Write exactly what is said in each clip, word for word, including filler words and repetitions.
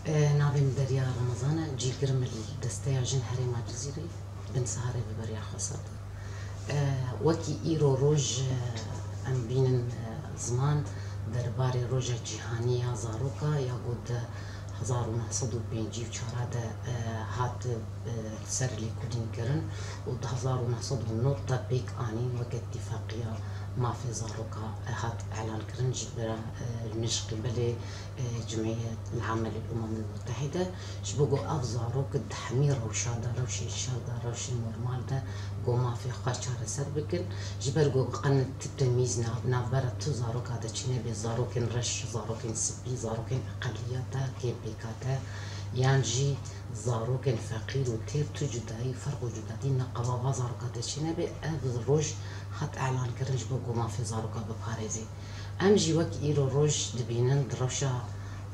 Navê min Derya Remezan e, cîgir min li Desteya Jin Herêma Cizîrê, bin siha Rêveberiya Xweser de. Wekî îro roj, em bînin ziman derbarê Roja Cîhanî ya Zaroka ya ku di hezar û neh sed û pêncî û çar de hat ser lêkolîn kirin û di hezar û neh sed û nod de pêk anîn weke Îtîfaqiya Mafê Zaroka hat elan kirin ji bira, ji qîbelê Cimiyet Amelê Umemil Mutehîde, ji bo ku ev zarok di hemî rewşa de, rewşên şer de, rewşên normal de ku mafê xwe çareser bikin, ji ber ku qe tu temîz nav-, navbera tu zaroka de çênebê, zarokên reş, zarokên spî, zarokên eqeliyete, kêmpêkate, yan jî zarokên feqîr û têr tu cudayî, ferq û cudadî neqeba va zaroka de çênebê, ev roj hat elan kirin ji bo ku mafê zaroka biparêzê. Em jî wek îro roj dibînin di rewşa,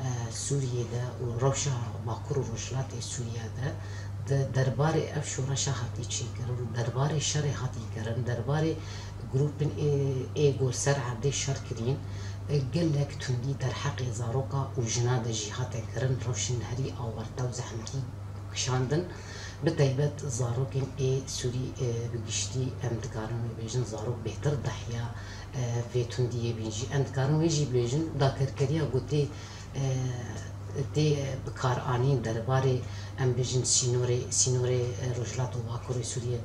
e, Sûriyê de û rewşa Bakur û Rojhilatê Sûriye de, di derbarê ev şoreşa hatî çêkirin û derbarê şerê hatî kirin, derbarê grûpên ê, ê ku ser erdê şer kirîn, e, gelek tundî derheqê zaroka û jina de jî hate kirin, rewşên herî awarte û zehmetî kişandin. Bi taybet zarokên ê Sûrî, e, bi giştî em dikarin wê bêjin zarok bêhtir dehiya, e, vê tundiyê bîn jî. Em dikarin wê jî bêjin dagirkeriya ku tê, e, tê bikaranîn derbarê, em bêjin sînorê, sînorê, e, Rojhilat û Bakurê Sûriyê,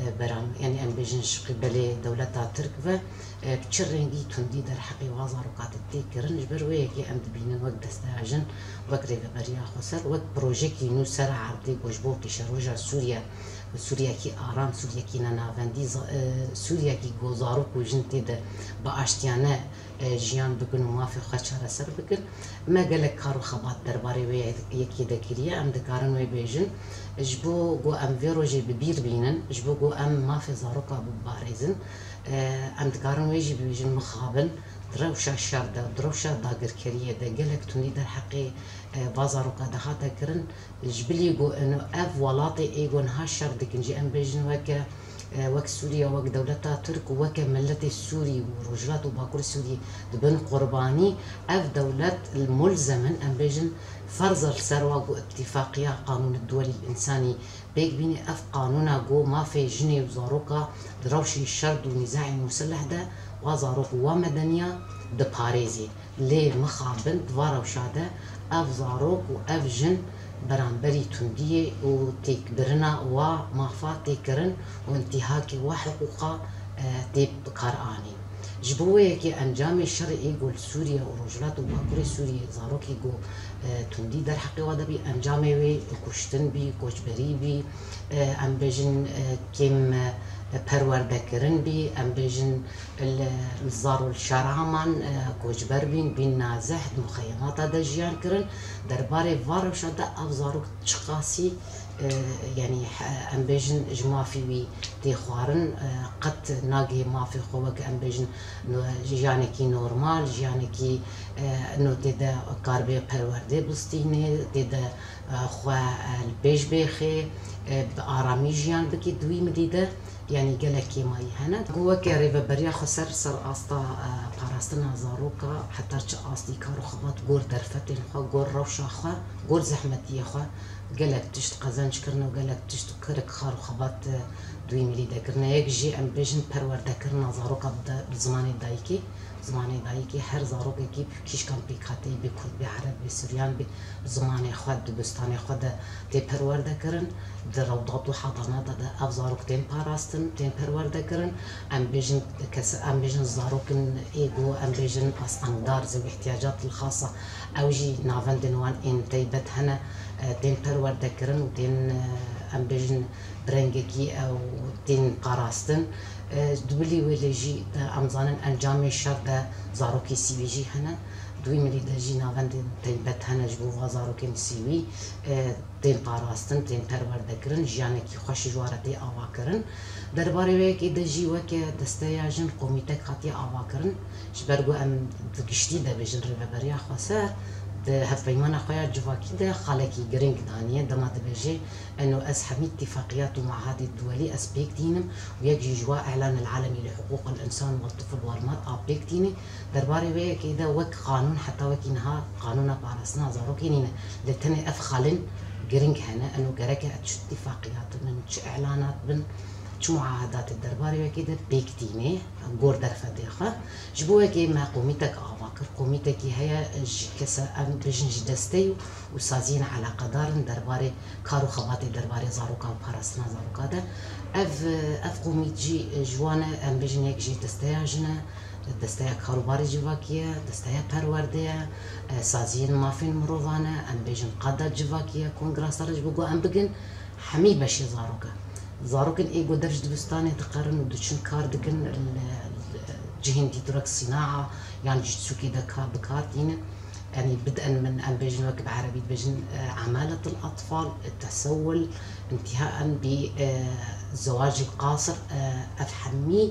e, beram, yanî em bêjin ji qîbelê dewleta Tirk ve, e, bi çi rengî tundî derheqê va zaroka de tê kirin. Ji ber wê yekê em dibînin wek Desteya Jin, wek Rêveberiya Xweser, wek projeyekî nû ser erdê ku ji bo pêşeroja Sûriye, Sûriyekî aram, Sûriyekî nenavendî, za-, e, Sûriyekî ku zarok û jin tê de bi aştiyane, e, jiyan bikin û mafê xwe çareser bikin. Me gelek kar û xebat derbarê wê yekê de kiriye. Em dikarin wê bêjin, ji bo ku em vê rojê bi bîr bînin, ji bo ku em mafê zaroka biparêzin, e, em dikarin wê jî bibêjin, mixabin di rewşa şer de, di rewşa dagirkeriyê de gelek tundî derheqê, e, va zaroka de hate kirin. Ji bilî ku ino ev welatê ê ku niha şer dikin jî, em bêjin weke, e, wek Sûriye, wek dewleta Tirk û weke miletê Sûrî û Rojhilat û Bakurê Sûrî dibin qurbanî, ev dewlet mulzem in, em bêjin ferz e li ser wa ku îtîfaqiya qanûnê duwelî însanî pêk bîne, ev qanûna ku mafê jinê û zaroka di rewşên şer û nîzaên musileh de, wa zarok û wa medeniya diparêzê. Lê mixabin di va rewşa de ev zarok û ev jin beramberî tundiyê û têkbirina wa mafa tê kirin û întîhakê wa hiqûqa, e, tê bikaranîn. Ji bo wê yekê encamê şerê ê ku li Sûriye û Rojhilat û Bakurê Sûriyê zarokê ku, e, tundî derheqê wa de bî, encamê wê kuştin bî, koçberî bî, e, em bêjin, e, kêm, e, perwerdekirin bî, em bêjin li, li zar û li şaraman, e, koçber bîn, bîn nazih, di muxeyemata de jiyan kirin. Derbarê va rewşa de ev zarok çiqasî, e, yanî, he, em bêjin ji mafê wî tê xwarin, e, qet nagihê mafê xwe wek em bêjin no-, jiyanekî normal, jiyanekî, e, no tê de karibê perwerdê bistînê, tê de, e, xwe, e, li pêş bêxê, e, bi aramî jiyan bikî di wî milî de. Yanî gelek kêmayî hene. Ku weke Rêveberiya Xweser ser asta, e, parastina zaroka heta çi astî kar û xebat gor derfetên xwe, gor rewşa xwe, gor zehmetiyê xwe gelek tişt qezenc kirin û gelek tişt û kerek kar û xebat, e, di wî milî de kirine. Yek jî em bêjin perwerdekirina zaroka bi de-, bi zimanê dayikê. Zimanê dayikê her zarokekî kîşkan pêk hateyî bê kurd, bê ereb, bê suryan, bê zimanê xwe, dibistanê xwe de tê perwerdekirin. Di rewdat û hedanata de ev zarok tên parastin, tên perwerdekirin. Em bêjin kes-, em bêjin zarokin ê ku em bêjin astengdar, zewî îhtiyacatê xasa, ew jî navendên wan ên teybet hene, e, tên perwerdekirin û tên, e, em bêjin bi rengekî ew tên parastin. E, di bilî wê lê jî de em zanin encamê şer de zarokê sivî jî hene. Di wî milî de jî navendên teybet hene ji bo va zarokên sivî, e, tên parastin, tên perwerdekirin, jiyanekî xweş ji wa re tê avakirin. Derbarê wê yekê de jî weke Desteya Jin komîtek hatiye avakirin. Ji ber ku em di giştî de bêjin Rêveberiya Xweser, Di hevpeymana xwe ya civakî de xalekî giring daniye, dema dibêje, eno ez hemî îtîfaqiyat û muahadê duwelî ez pêk tînim û yek jî ji wa Îlan el Alemî li Hiqûq el Însan wal Tifl wal Mara pêk tîne. Derbarê wê yekê de wek qanûn, heta wekî niha qanûna parastina zarokê nîne. Lê tenê ev xalên giring hene, eno gereke ez çi îtîfaqiyat bin, çi îlanat bin, çi muahedatê derbarê wekê de pêk tîne, gor derfetê xwe. Ji bo wekê me komîtek ava kir. Komîtekî heye ji kesa, em bêjin ji desteyê û saziyên eleqedar in derbarê kar û xebatê derbarê zaroka û parastina zaroka de. Ev, ev komît jî ji wan e, em bêjin yek jî desteya jin e, desteya karûbarê civakî ye, desteya perwerdê ye, e, saziyên mafên mirovan e, em bêjin qada civakî ye, kongrasa re ji bo ku em bigin hemî beşê zarok e. Zarokên ê ku dev ji dibistanê diqerin û diçin kar dikin, li, li cihên dî durek sînaa yan jî sûkê de ka-, bi kar tînin. Yanî bid'en min, em bêjin wek bi erebî dibêjin, e, emaletil atfal, e, tesewul, intihaen bi, e, zewacil qasir, e, ev hemî,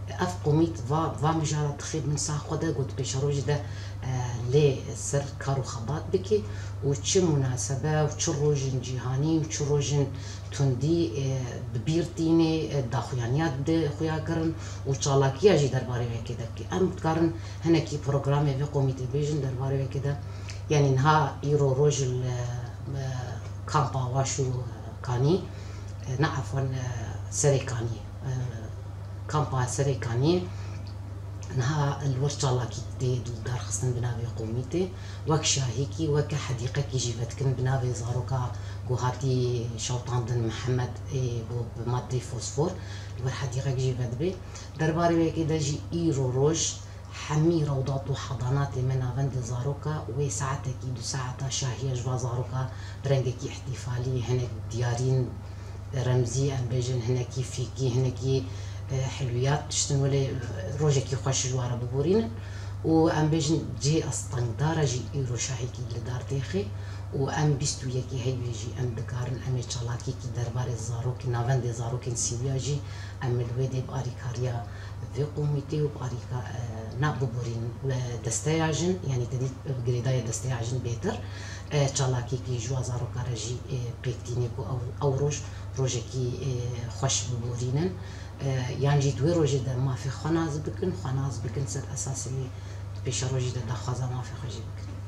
ev komît va, va mijara dixê bin sax xwe de got pêşerojê de, e, lê ser kar û xebat bike û çi munasebe û çi rojên cîhanî û çi rojên tundî, e, bi bîr tîne, e, daxuyaniya dide xuya kirin û çalakiya jî derbarê wê yekê de bike. Em dikarin hinekî programê vê komîtê bêjin derbarê wê yekê de. Yanî niha îro roj li, e, kampa Waş û Kanî, e, ne, efwan, e, Serê Kanî, e, kampa Serê Kanî niha li wir çalakî tê darxistin bi navê komîtê. Wek şahîkî, weke hedîqekî jî vedikin bi navê zaroka ku hatî şewitandin Mihemed, ê ku bi madeyê fosfor li wir hedîqek jî vedibê. Derbarê wê yekê de jî îro roj hemî rewdat û hedanatê me navendê zaroka wê saetekî, du saeta şahiya ji va zaroka bi rengekî îhtîfalî, hinek diyarîn remzî, em bêjin hinekî fîkî, hinekî, e, hilwiyat tiştin, welê, e, rojekî xweş ji wan re biborînin. Û em bêjin cihê astengdar e jî îro şahîkî li dar têxê û em bîst û yekê heyvê jî em dikarin em ê çalakîkî derbarê zarokê, navendê zarokên Sîriya jî em li wê dê bi arîkariya vê komîtê û bi arîka-, e, na biborînin. E, desteya jin, yanî te dît bi girêdayê desteya jin bêtir, e, çalakîkî ji wa zaroka re jî, e, pêk tîne ku ew, ew roj rojekî, e, xweş biborînin. E, yan jî di wê rojê de mafê xwe nas bikin, xwe nas bikin, ser esasê wê di pêşerojê de daxwaza mafê xwe jî bikin.